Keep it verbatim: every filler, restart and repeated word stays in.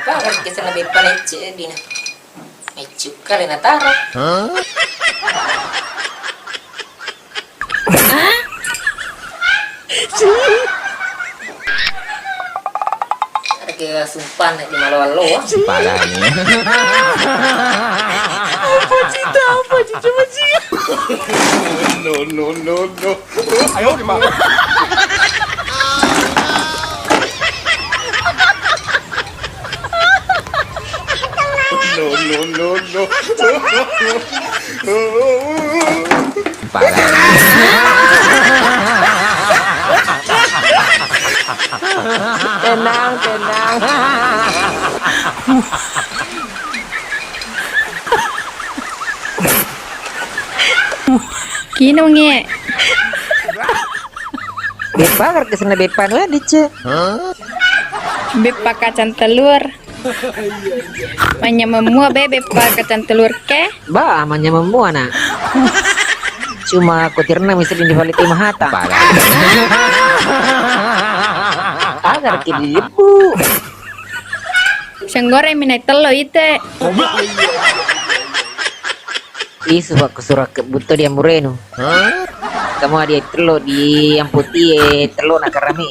Pagar ke sana beppa lecce dina. Lecce kale nataro. Ada ke sumpah nek di malo-alo. Parani. Apa cita apa cita apa cita? No, no, no, no. Ayo, di mana? No, no, no, no. Parah. Tenang, tenang. Kinunge. Beppa, kerja sana beppa, no, dice. Beppa kacang telur. Manyameng mua be beppa kacang telur ke? Bah, manyameng mua, Nak. Cuma kutirna misalnya di balik timah hata. Parah. Agar ki dilebu. Senggoreng minai tello ite. Isu, Pak, kusura ke buto di amurenu. Kamu ada tello di amputi, eh, tello nak karami.